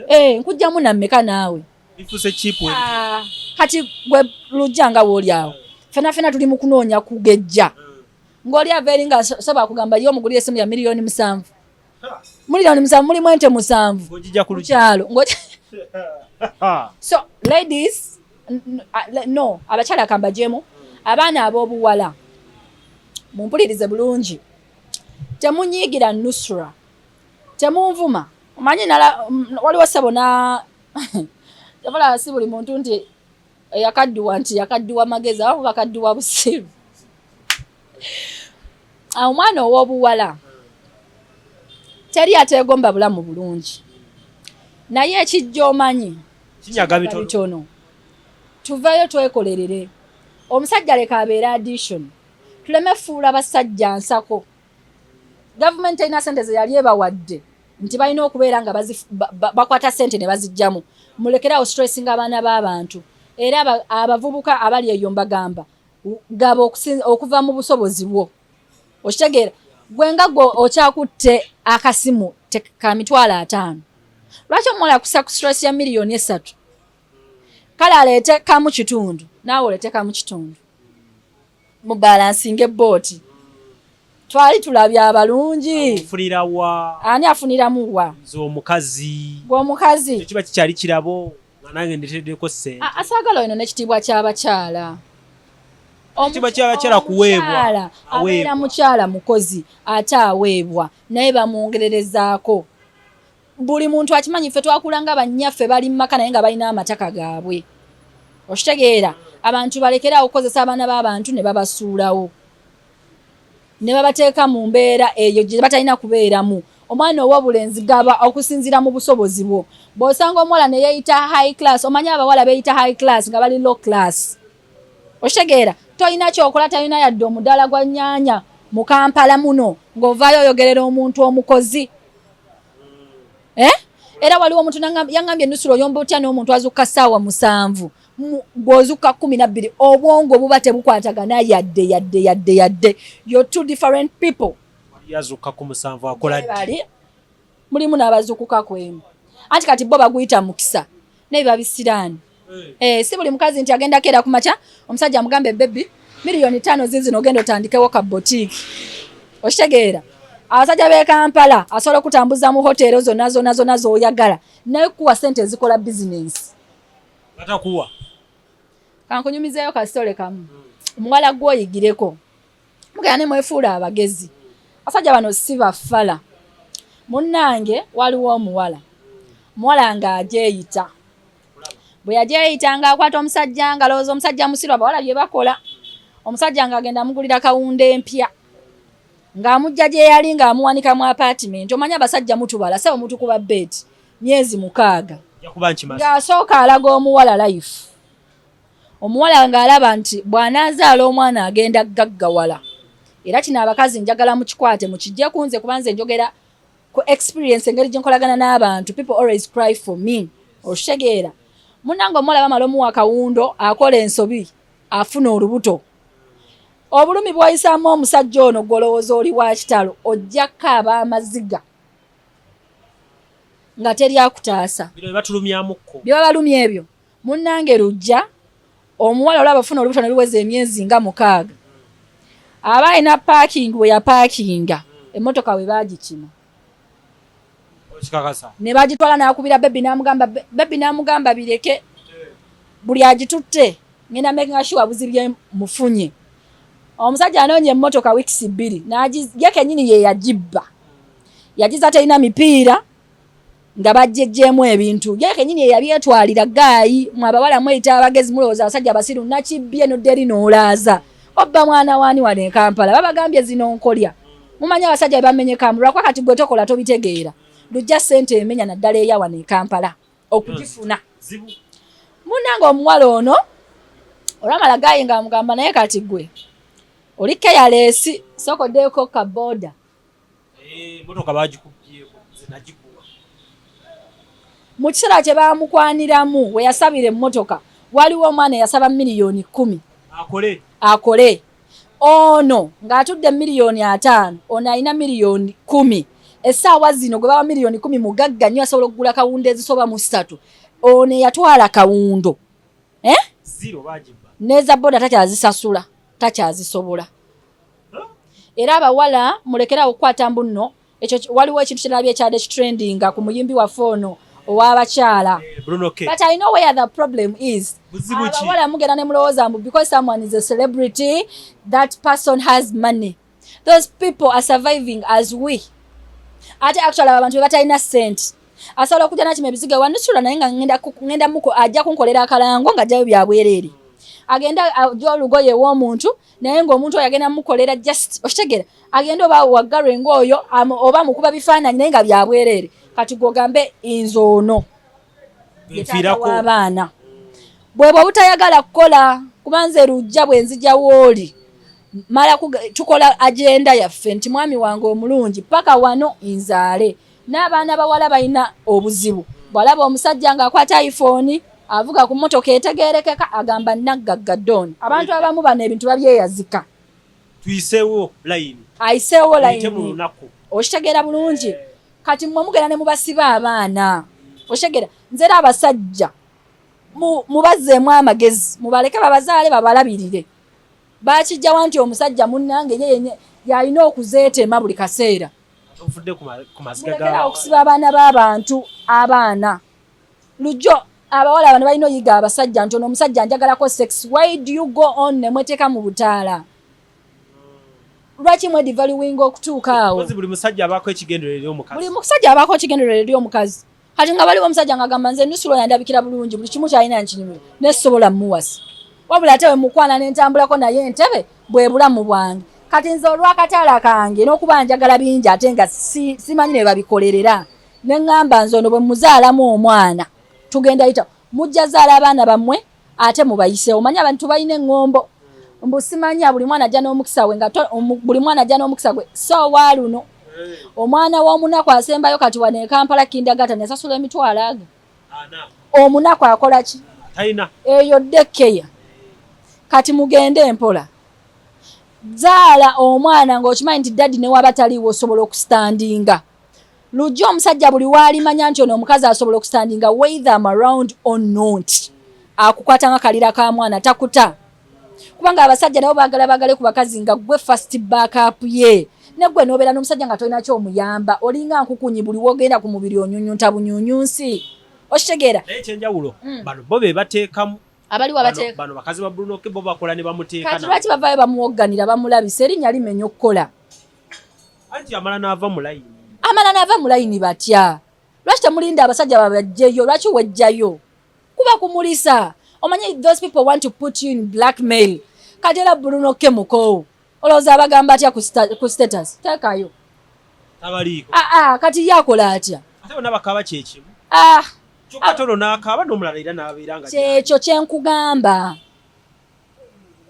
Eh, "Nkugjamu nammeka naawe?" Bifuuse cheap. Ah, kati gwe lujja nga wooli awo, fena fena tuli mu kunoonya kugejja, ng'oli ava eri nga soba akugamba ye omugulira esimu ya miliyoni 7. Miliyoni 7 mulimu ente 7. Ng'ogijja ku ku luggi. Kyalo. So ladies, no, abakyala kambajemu, abaana ab'obuwala mumpulirize bulungi. Temunyiigira Nusra, temunvuma. Omanyi nala waliwo sebo na tebala, si buli muntu nti Eyakaddiwa nti yakaddiwa magezi, abamu bakaddiwa busiru. Omwana ow'obuwala teri ateegomba bulamu bulungi, naye ekijja omanyi kinyaga bitono. Bitono. Tuveeyo twekolerere. Omusajja leka abeere addition, tuleme fuula basajja nsako. Gavumenti erina sente ze yali ebawadde nti balina okubeera nga bakwata sente ne bazijjamu. Mulekerawo stressinga abaana b'abantu. Era abavubuka abali eyo mbagamba, gaba okuva mu busobozi bwo. Okitegeera? Gwe nga gwe okyakutte akasimu ka 50,000, lwaki omuwala akusa ku stress ya 3 million? Kale aleete kamu kitundu, naawe oleete kamu kitundu, mubalansinga ebbooti. Twali tulabye abalungi. Ofunira wa? Ani afuniramu wa? Nze omukazi. Gwe omukazi. Ekyo kiba kikyali kirabo nga nange ndeteddeko ssente. Asaagala ono n'ekitiibwa ky'abakyala. Ekitiibwa ky'abakyala kuweebwa. Omukyala abeera Aweebwa. mukyala mukozi ate aweebwa, naye bamwongererezaako. Buli muntu akimanyi, ffe twakula nga bannyaffe bali mu maka naye nga balina amataka gaabwe. Okitegeera? Abantu balekerawo okukozesa abaana b'abantu ne babasuulawo ne babateeka mu mbeera eyo gye batalina kubeeramu. Omwana ow'obulenzi, gaba okusinziira mu busobozi bwo. Bw'osanga omuwala ne yeeyita high class, omanyi abawala beeyita high class nga bali low class. Okitegeera? Tolina kyokola, talina yadde omudaala gwa nnyaanya mu Kampala muno, ng'ovaayo oyogerera omuntu omukozi, eh? Era waliwo omuntu yaŋŋambye, "Nusula, oyomba otya n'omuntu azukka ssaawa 7, gw'ozukka 12?" Obwongo buba tebukwatagana yadde yadde yadde yadde. You're two different people. Yazukka ku 7 akola ddi? Bali mulimu n'abazukuka ku 1, anti kati bo baguyita mukisa naye babisiraani. Eh, si buli mukazi nti agenda keera ku makya omusajja amugambe, "Baby, 5 million zizino, ogenda otandikewo ka boutique." Okitegeera? Abasajja b'e Kampala asobola okutambuza mu hoteero zonna zonna zonna z'oyagala, naye kuwa sente ezikola bizinensi. Batakuwa. Kankunyumizeeyo kasitole kamu. Omuwala gw'oyigireko, mugenda ne mwefuula abagezi. Abasajja bano si bafala. Munnange, waliwo omuwala, omuwala ng'agyeyita. Bwe yagyeyita ng'akwata omusajja, ng'alowooza omusajja musiru. Abawala bye bakola, omusajja ng'agenda amugulira kawunda empya, ng'amujja gye yali, ng'amuwanika mu apartment. Omanyi abasajja mutubala sebo, mutukuba beeti myezi 6. Nja kuba nkimaze. Ng'asooka alaga omuwala life. Omuwala ng'alaba nti bw'anaazaala omwana agenda gaggawala. Era kino abakazi njagala mukikwate, mukijje ku nze, kuba nze njogera ku experience, engeri gye nkolagana n'abantu. People always cry for me. Okitegeera? Munnange, omuwala bamala omuwa kawundo, akola ensobi, afuna olubuto. Obulumi bw'oyisaamu omusajja ono, gw'olowooza oli wa kitalo, ojja kaaba amaziga nga teri akutaasa. Bino bye batulumyamukko. Bye babalumya ebyo, munnange. Lujja omuwala olaba ofuna olubuto ne luweza emyezi nga 6, aba alina parking we yapaakinga emmotoka, we baagikima. Okikakasa? Ne bagitwala. N'akubira baby n'amugamba, baby n'amugamba, "Bireke, buli agitutte ngenda making sure buzibye mufunye." Omusajja anoonya emmotoka weeks 2, ye kennyini ye yagibba, yagiza terina mipiira, nga bajjejjeemu ebintu, ye kennyini ye yabyetwalira. Guy, mwe abawala mweyita abagezi, mulowooza abasajja abasiru. Nakibbye nodda eri n'olaaza obba mwana waani wano e Kampala? Babagambye zino nkolya. Mumanyi abasajja bwe bamenyekamu, lwakuba kati gwe tokola tobitegeera. Lujja ssente emenya, naddala eya wano e Kampala okugifuna. Zibu. Munnange, omuwala ono olwamala, guy nga amugamba, "Naye kati gwe oli careless, sooka oddeeko ka boda." Emotoka bagikubyeko, nze nagikuba. Mu kiseera kye baamukwaniramu, we yasabira emmotoka, waliwo omwana eyasaba 10 million akole. Akole. Ono ng'atudde 50 million, ono alina 10 million. Essaawa zino gwe bawa 10 million mugagga nnyo, asobola okugula kawundo ezisoba mu ssatu. Ono eyatwala kawundo, eh? Zero bagibba. N'eza boda takyazisasula, takyazisobola. Era abawala mulekerawo okukwata mbu nno ekyo. Waliwo ekintu kyerabye ekyadde kitrendinga ku muyimbi waffe ono ow'abakyala. Bruno K. But I know where the problem is. Buzibu ki? Abawala mugenda ne mulowooza mbu because someone is a celebrity, that person has money. Those people are surviving as we. Ate actually abantu be batalina ssente. Asobola okujja nakima ebizigo ewa Nusura, naye nga ngenda muko ajja kunkolera akalango nga ajjayo bya bwereere. Agenda ajja olugoye ew'omuntu, naye ng'omuntu oyo agenda mukolera just, okitegeera, agenda oba waggalwe ng'oyo oba mukuba bifaananyi, naye nga bya bwereere. Kati gwogambe nze ono ye taata Nfiirako. w'abaana bwebwe obutayagala kukola, kuba nze lujja bwe nzija wooli mala tukola agenda yaffe nti mwami wange omulungi paka wano nzaale. N'abaana bawala balina obuzibu, bw'alaba omusajja ng'akwata iPhone, avuga ku mmotoka etegeerekeka, agamba naggagga don. Abantu abamu bano ebintu babyeyazika. Tuyiseewo layini. Ayiseewo Tuyite mu layini. lunaku. Okitegeera bulungi? Kati mmwe mugenda ne mubasiba abaana, okitegeera? Nze era abasajja mubazzeemu amagezi, mubaleke babazaale babalabirire. Bakijjawa nti omusajja munnange ye yenye yalina okuzeetema buli kaseera? Ovudde ku maziga. Mulekerawo okusiba abaana b'abantu abaana. Lujjo abawala bano balina oyiga abasajja nti ono omusajja njagalako sex. Why do you go on ne mweteeka mu butaala? Lwaki mwedevaluinga okutuuka awo? Mpozi buli musajja abaako ekigendererwa eri omukazi. Buli musajja abaako ekigendererwa eri omukazi. Kati nga waliwo omusajja ng'agamba nze Nusura yandabikira bulungi, buli kimu kyalina nkinyumira, nesobola muwasa, wabula ate wemukwana nentambulako naye entebe bwe bulamu bwange. Kati nze olw'akataala kange n'okuba njagala bingi, ate nga simanyi ne babikolerera, ne ŋŋamba nze ono bwe muzaalamu omwana tugenda yita mujja zaala abaana bammwe ate mubayiseewo. Omanyi abantu balina eŋŋombo mbu simanya buli mwana ajja n'omukisa we, nga buli mwana ajja n'omukisa gwe. So wa luno omwana w'omunaku asembayo kati wano e Kampala kindergarten yasasula 500,000 ana. Omunaku akola ki? Talina. Eyo daycare. Kati mugende empola, zaala omwana ng'okimanyi nti daddy ne waba taliiwo osobola okustandinga. Lujja omusajja buli waalimanya nti ono omukazi asobola okustandinga whether I'm around or not, akukwata nga kalira ka mwana, takuta, kubanga abasajja nabo baagala bagale ku bakazi nga gwe first backup ye. Negwe nobeera n'omusajja nga tolina kyomuyamba, olinga nkukunyi, buli wogenda ku mubiri onyunyunta bunyunyunsi, okitegeera? Naye ekyenjawulo, bano bo be bateekamu. Abaliwo abateeka. Bano bakazi ba Bruno K bo bakola ne bamuteeka. Kati lwaki bavaayo bamuwogganira, bamulabisa erinnya limenya okukola? Anti amala n'ava mu layini. Amala n'ava mu layini batya? Lwaki temulinda abasajja babajjeyo? Lwaki wejjayo? Kuba kumulisa. Omanyi those people want to put you in blackmail. Kati era Bruno K mukoowu, olowooza abagamba atya ku status teekayo? Tabaliiko. Aa, kati ye akola atya? Ate bonna bakaaba kyekimu. Ah. Kyokka tono n'akaaba n'omulala era n'abeera nga kyekyo kyenkugamba,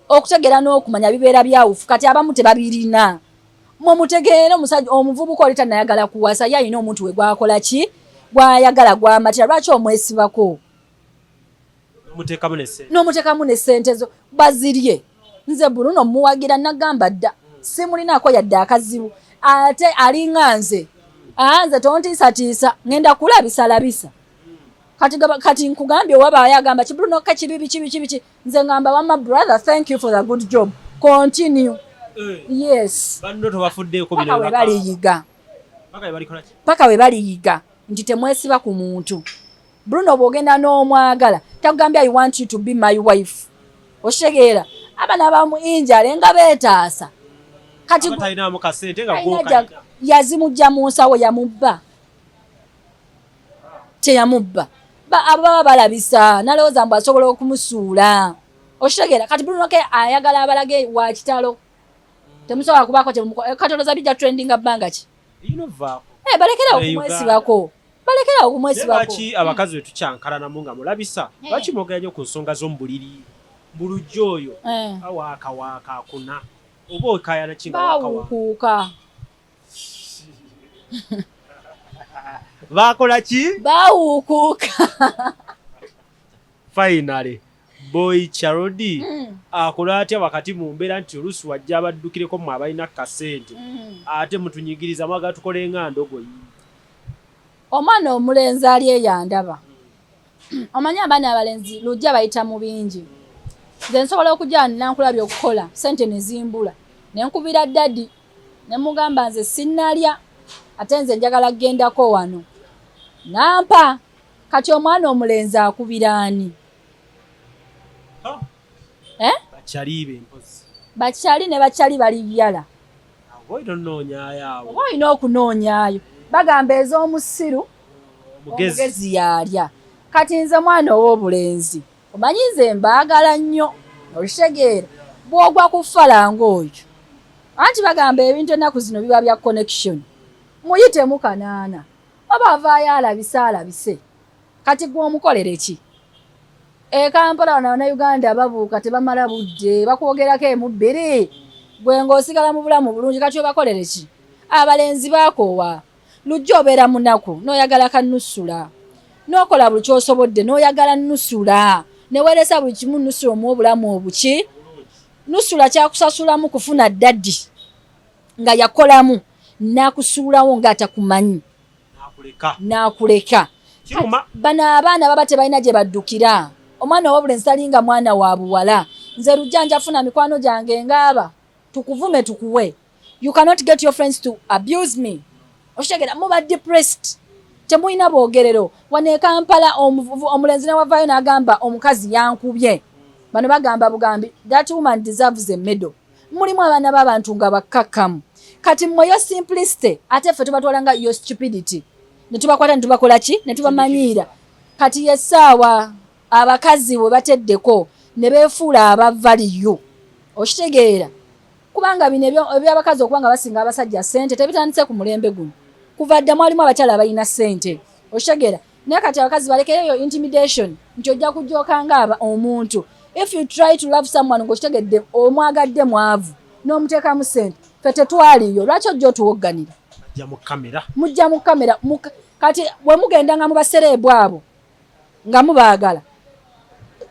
okutegeera n'okumanya bibeera byawufu. Kati abamu tebabirina. Mwe mutegeere, omusajja omuvubuka oli tanayagala kuwasa, ye alina omuntu we gwakola ki, gwayagala, gwamatira. Lwaki omwesibako? N'omuteekamu ne ssente. N'omuteekamu ne ssente zo bazirye. Nze Bruno muwagira, nagamba dda simulinaako yadde akazibu, ate alinga nze. Aa, nze tontiisatiisa, ngenda kulabisa labisa. Kati kati nkugambye, owaba agamba ki Bruno ka kibi biki biki biki, nze ngamba wama brother, thank you for the good job, continue. Yes. Banno tobafuddeeko paka bino. We baliyiga. Paka we balikola ki? Paka we baliyiga nti temwesiba ku muntu. Bruno bw'ogenda n'omwagala, takugambye "I want you to be my wife", okitegeera? Abaana abamu injale nga beetaasa kati. Aba talinaamu kasente nga Alina gwokalina. Yazimujja mu nsawo, yamubba, teyamubba. Abo baba balabisa, nalowooza mbu asobola okumusuula, okitegeera? Kati Bruno K ayagala abalage wa kitalo, temusobola kubaako kati olowooza bijja trendinga bbanga ki? Erina ovaako. Eh, balekerawo Eh, okumwesibako, balekerawo Naye okumwesibako. lwaki abakazi bwe tukyankalanamu nga mulabisa? Lwaki mwogera nnyo ku nsonga z'omu buliri bulujjo oyo? Awaaka waaka akuna oba okayana ki nga waaka waaka? Baawukuuka. Baakola ki? Baawukuuka. Finally, boy child akola atya wakati mu mbeera nti oluusi wajja abaddukireko mmwe abalina kasente, ate mutunyigiriza, mwagala tukole nga ndogoyi? Omwana omulenzi ali eyandaba, omanyi abaana abalenzi lujja bayita mu bingi. Nze nsobola okujja nankulabya okukola sente nezimbula, nenkubira daddy nemugamba nze sinnalya, ate nze njagala kugendako wano, nampa. Kati omwana omulenzi akubira ani? Eh? Bakyali be mpozi. Bakyali ne bakyali baliyala. Oba olina onoonyaayo awo. Oba olina okunoonyaayo, bagamba ez'omusiru. Omugezi yalya. Kati nze mwana ow'obulenzi, omanyi nze mbaagala nnyo, okitegeera? Bw'ogwa ku falanga oyo, anti bagamba ebintu ennaku zino biba bya connection, muyitemu kanaana, oba avaayo alabise alabise. Kati gwe omukolere ki? E Kampala wano Bannayuganda babuuka tebamala budde, bakwogerako emu bbiri, gwe ng'osigala mu bulamu bulungi, kati obakolere ki? Abalenzi baakoowa. Lujja obeera munaku n'oyagala kanusula, n'okola buli ky'osobodde n'oyagala nusula, ne weeresa buli kimu nusula omuwa obulamu obuki. Nusula kyakusasulamu kufuna daddy nga yakolamu n'akusuulawo ng'atakumanyi. N'akuleka. Bano abaana baba tebalina gye baddukira. Omwana ow'obulenzi talinga mwana wa buwala. Nze Lujja nja funa mikwano gyange ngaaba tukuvume tukuwe. You cannot get your friends to abuse me. Okitegera muba depressed. Temulina bwogerero. Wano e Kampala omulenzi ne wavaayo n'agamba omukazi yankubye. Bano bagamba bugambi that woman deserves a medal. Mulimu abaana b'abantu nga bakkakkamu. Kati mmwe yo simplicity ate ffe tubatwala nga yo stupidity. Ne tubakwata ne tubakola ki? Ne tubamanyiira. Kati ye ssaawa abakazi we bateddeko ne beefuula aba value. Okitegeera? Kubanga bino eby'abakazi okuba nga basinga abasajja ssente tebitandise ku mulembe guno. Kuva dda mwalimu abakyala abalina ssente. Okitegeera? Naye kati abakazi balekereyo intimidation nti ojja kujooka nga omuntu. If you try to love someone ng'okitegedde omwagadde mwavu n'omuteekamu ssente, ffe tetwaliyo, lwaki ojja otuwogganira? Mujja mu kamera. Kati bwe mugenda nga mubasereebu abo nga mubaagala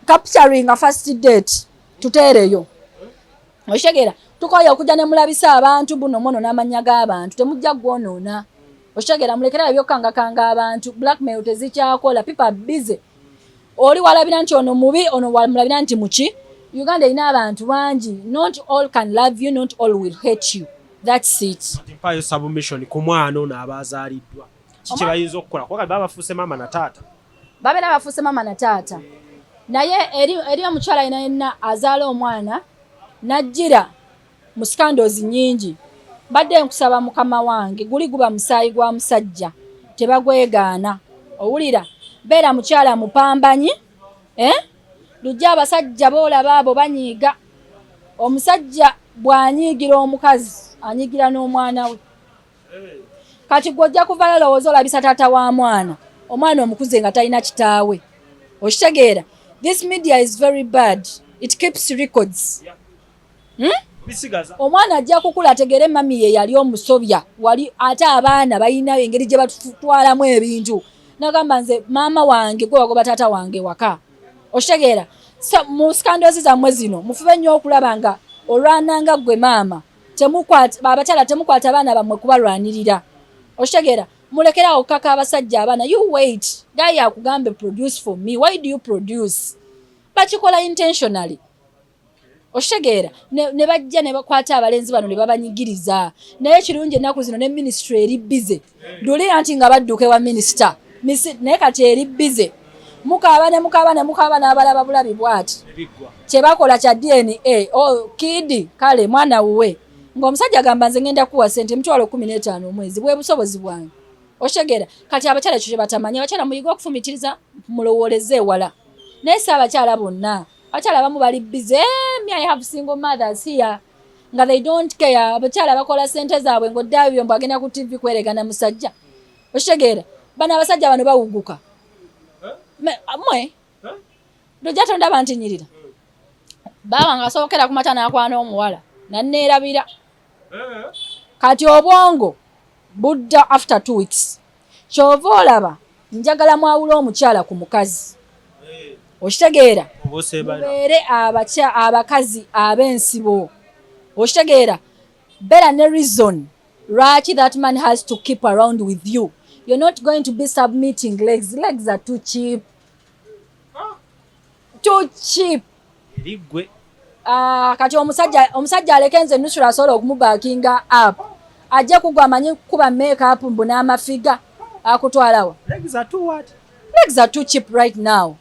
capturing a first date tuteereyo. Okitegeera? Tukoye okujja ne mulabisa abantu buno mono n'amannya g'abantu, temujja gwonoona. Okitegeera? Mulekere ebyokukangakanga abantu, blackmail tezikyakola, people are busy. Oli walabira nti ono mubi, ono wamulabira nti muki. Uganda erina abantu bangi, not all can love you, not all will hate you. That's it. Mpaayo submission ku mwana ono aba azaaliddwa. Kiki bayinza okukola? Kuba baba bafuuse maama na taata. Babeera bafuuse maama na taata. Naye eri omukyala yenna yenna azaala omwana n'ajjira mu scandals nnyingi. Mbadde nkusaba mukama wange, guli guba musaayi gwa musajja, tebagwegaana. Owulira? Beera mukyala mupambanyi, eh? Lujja abasajja b'olaba abo banyiiga. Omusajja bw'anyiigira omukazi, anyiigira n'omwana we. Kati gwe ojja kuvayo olowooza olabisa taata wa mwana, omwana omukuze nga talina kitaawe. Okitegeera? This media is very bad. It keeps records. Omwana ajja kukula ategere mami ye yali omusobya wali, ate abaana balina engeri gye batutwalamu ebintu. Nagamba nze maama wange gwe wagoba taata wange waka. Okitegeera? So mu scandals zammwe zino mufube nnyo okulaba nga olwananga ggwe maama. Temukwata abakyala, temukwata abaana bammwe kubalwanirira. Okitegeera? Mulekerawo okukaka abasajja abaana. You wait. Guy akugambe produce for me. Why do you produce? Bakikola intentionally. Okitegeera? Ne bajja ne bakwata abalenzi bano ne babanyigiriza. Naye kirungi ennaku zino ne ministry eri busy. Luli anti nga badduka ewa minisita. Naye kati eri busy. Mukaaba ne mukaaba ne mukaaba n'abalaba bulabi bw'ati. Kye bakola kya DNA. Oh, kid, kale mwana wuwe. Ng'omusajja agamba nze ngenda kuwa ssente 15,000 omwezi, bwe busobozi bwange. Okitegeera? Kati abakyala ekyo kye batamanyi. Abakyala muyige okufumiitiriza, mulowooleze ewala. Naye si abakyala bonna. Abakyala abamu bali busy. Me, I have single mothers here. Nga they don't care. Abakyala bakola ssente zaabwe ng'oddayo byombo agenda ku TV kweregana musajja. Okitegeera? Bano abasajja bano bawuguka. Mmwe? Lujja tondaba nti nyirira. Baba nga asookera ku makya n'akwana omuwala nanneerabira. Kati obwongo budda after 2 weeks. Ky'ova olaba njagala mwawule omukyala ku mukazi. Okitegeera? Mubeere abakazi ab'ensibo. Okitegeera? Beera ne reason lwaki that man has to keep around with you. You're not going to be submitting legs. Legs are too cheap. Too cheap. Eriggwe. Kati omusajja aleke nze nusula asobola okumubackinga up. Ajja kugwa amanyi kukuba make up mbu n'amafiga akutwalawa. Legs are too what? Legs are too cheap right now.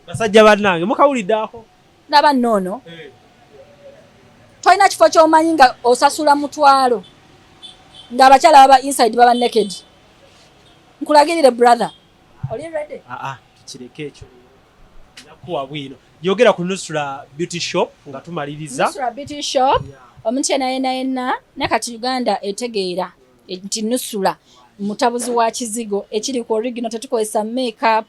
Basajja bannange mukawulidde ako? Ndaba nno. Tolina kifo ky'omanyi nga osasula mutwalo ng'abakyala baba inside baba naked. Nkulagirire brother. Oli ready? Aa, tukireke ekyo, nakuwa bwino. Yogera ku Nusura Beauty Shop nga tumaliriza. Nusura Beauty Shop, omuntu yenna yenna yenna nakati Uganda etegeera nti Nusura mutabuzi wa kizigo ekiri ku original, tetukozesa makeup.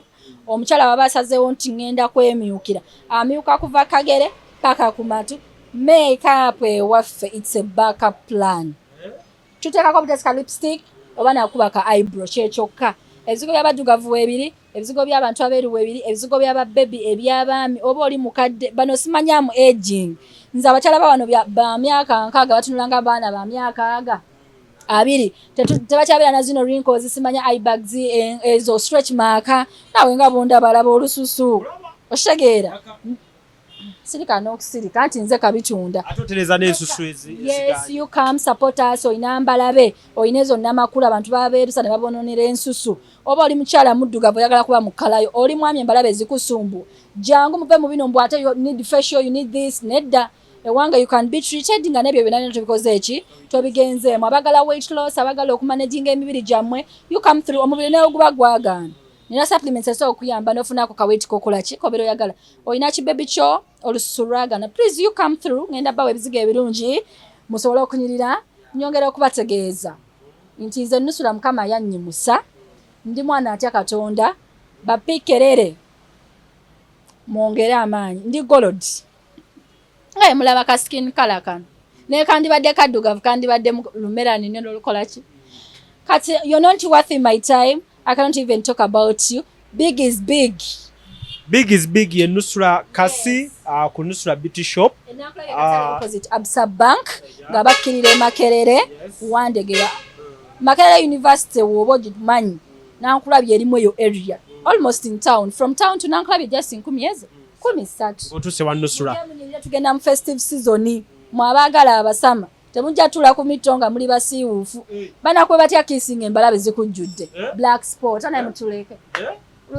Omukyala waba asazeewo nti ŋŋenda kwemyukira, amyuka kuva kagere paka ku matu. Makeup ewaffe, it's a backup plan. Tuteekako butesi ka lipstick oba nakuba ka eyebrow, kyekyokka. Ebizigo by'abaddugavu weebiri, ebizigo by'abantu abeeru weebiri, ebizigo by'ababebi, ebyabaami, oba oli mukadde, bano simanyamu aging. Nze abakyala ba wano ba myaka 60 batunula nga baana ba myaka 20. Tebakyabeera na zino wrinkles, simanya eyebags, ezo stretch mark. Naawe nga bondabalaba olususu okitegeera. Sirika n'okusirika nti nze kabitunda. Ate otereza n'ensusu ezi? Yes, you come support us. Olina mbalabe, olina ezo namakulu, abantu babeerusa ne babononera ensusu. Oba oli mukyala muddugavu oyagala kuba mukalayo, oli mwami embalabe ezikusumbu, jangu muve mu bino mbu ate you need facial, you need this. Nedda, ewange you can be treated nga nebyo byonna byonna tubikoze eki tobigenzeemu. Abagala weight loss, abagala okumanaginga emibiri gyammwe, you come through. Omubiri naye oguba gwagaana, nina supplements esobola okuyamba n'ofunako ka weight kokola ki kobeera oyagala. Olina kibebi kyo olususu lwagana, please you come through. Ngenda bawa ebizigo ebirungi musobole okunyirira. Nyongera okubategeeza nti nze Nusula, Mukama yannyimusa, ndi mwana atya Katonda. Bapikerere, mwongere amaanyi. Ndi gold nga emulaba ka skin color kano, naye kandibadde kaddugavu, kandibadde lumera nene lolukola ki. Kati you're not worth my time. I cannot even talk about you. Big is big. Big is big ye Nusura Kasi, ku Nusura Beauty Shop. Opposite Absa Bank nga bakkirira e Makerere, Wandegeya, Makerere University woba ogimanyi, Nankulabye erimu eyo area, almost in town. From town to Nankulabye just 1000 ezo 13. Otuuse wa Nusura. Tugenda mu festive season. Mwabaagala abasama temujja tuula ku mitto nga muli basiiwuufu. Banakwe batya kisinga embalabe zikujjudde black spot anaye mutuleke.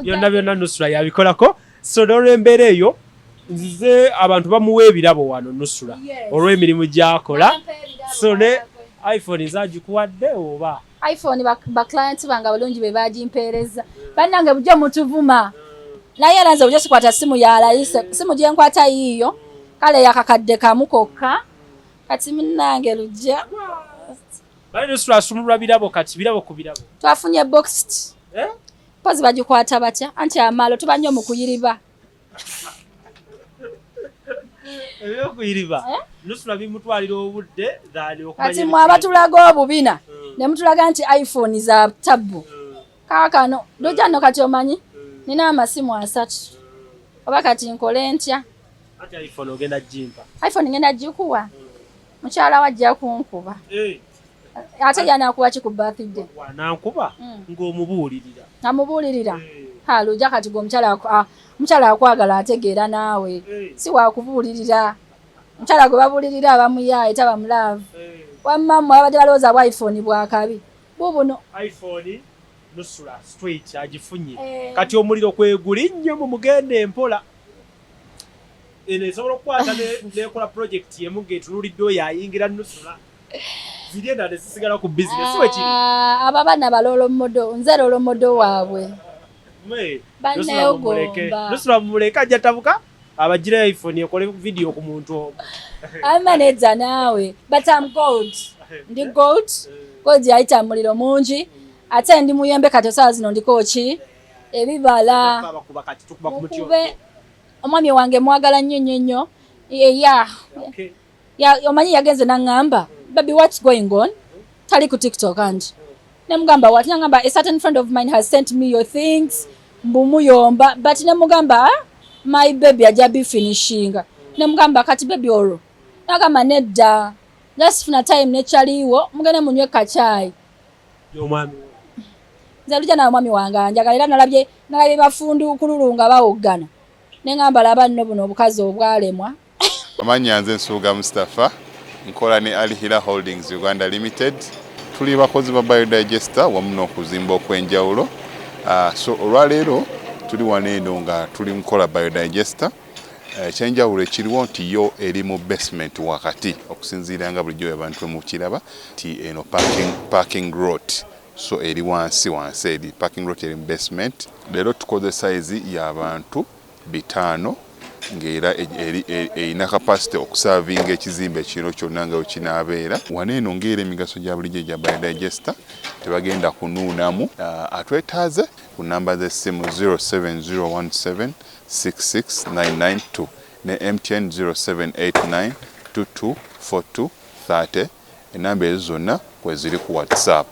Byonna byonna Nusura yabikolako. So n'olwembeera eyo nzize abantu bamuwa ebirabo wano Nusura olw'emirimu gy'akola. So ne iPhone nzagikuwadde oba? iPhone ba client bange abalungi be bagimpeereza. Bannange, bujjo mutuvuma, naye era nze bujjo sikwata simu ya layise. Simu gye nkwata yiiyo kale yakakadde kamu kokka. Kati munnange lujja. Bale Nusura asumulula birabo kati, birabo ku birabo. Twafunye boxed. Eh? Pozi bagikwata batya? Anti amalo tuba nnyo mu kuyiriba. Ebyokuyiriba Nusura bimutwalira obudde than okumanya. Kati mwe abatulaga obubina ne mutulaga nti iPhone za tabbu, kaakano lujja nno. Kati omanyi nina amasimu 3, oba kati nkole ntya? Ati iPhone ogenda gimpa? iPhone ngenda gikuwa, mukyala wajja kunkuba. Ate yanakuba ki ku birthday? Wanankuba ng'omubuulirira. Amubuulirira ha lujja. Kati gwe omukyala akwagala ategeera naawe. Si wakubuulirira, omukyala gwe babuulirira abamuyaaye taba mu love. Wamma mmwe abadde balowooza bwa iPhone bwakabi bubuno. iPhone Nusura straight agifunye. Eh. Kati omuliro kweguli nnyo, mumugende empola. Eno esobola okukwata nekola project emu ng'etunuulidde oyo ayingira Nusura, ziri endala ne zisigala ku bizinesi wekiri. Ah, abo abaana ba role model, nze role model waabwe. Banneegomba. Nusura mumuleke, ajja tabuka abagira iPhone ekole video ku muntu omu. Amanedza naawe, but am gold, ndi gold. Gold yayita muliro mungi, ate ndi muyembe. Kati osaawa zino ndiko ki ebibala. Abakuba kati tukuba ku muti. Mukube omwami wange mwagala nnyo nnyo nnyo. Ya. Okay. Ya, omanyi yagenze naŋŋamba, "Baby, what's going on?" Tali ku TikTok anti nemugamba, "What?" Naŋŋamba, "A certain friend of mine has sent me your things," mbumuyomba. But nemugamba, "Ah, my baby ajja bifinishinga." Nemugamba, "Kati baby olwo?" Nagamba, "Nedda, just funa time nekyaliwo mugende munywe kacyayi." Omwami. Nze lujja nawe omwami wange anjagala, era nalabye bafundukululu nga bawoggana, neŋŋamba, "Laba nno buno obukazi obwalemwa." Amannya nze Nsubuga Mustapha, nkola ne Al Hila Holdings Uganda Limited. Tuli bakozi ba biodigester wamu n'okuzimba okw'enjawulo. So olwaleero tuli wano eno nga tuli mukola biodigester. Ekyenjawulo ekiriwo nti yo eri mu basement wakati, okusinziira nga bulijjo abantu mukiraba nti eno parking lot. So eri wansi wansi, eri parking lot eri mu basement. Leero tukoze size y'abantu 500, ng'era erina capacity okuservinga ekizimbe kino kyonna nga wekinaabeera. Wano eno ng'era emigaso gya bulijjo egya biodigester, tebagenda kunuunamu. Atwetaaze ku namba z'essimu 07017 66992 ne MTN 0789 2242 30. Enamba ezo zonna kweziri ku WhatsApp.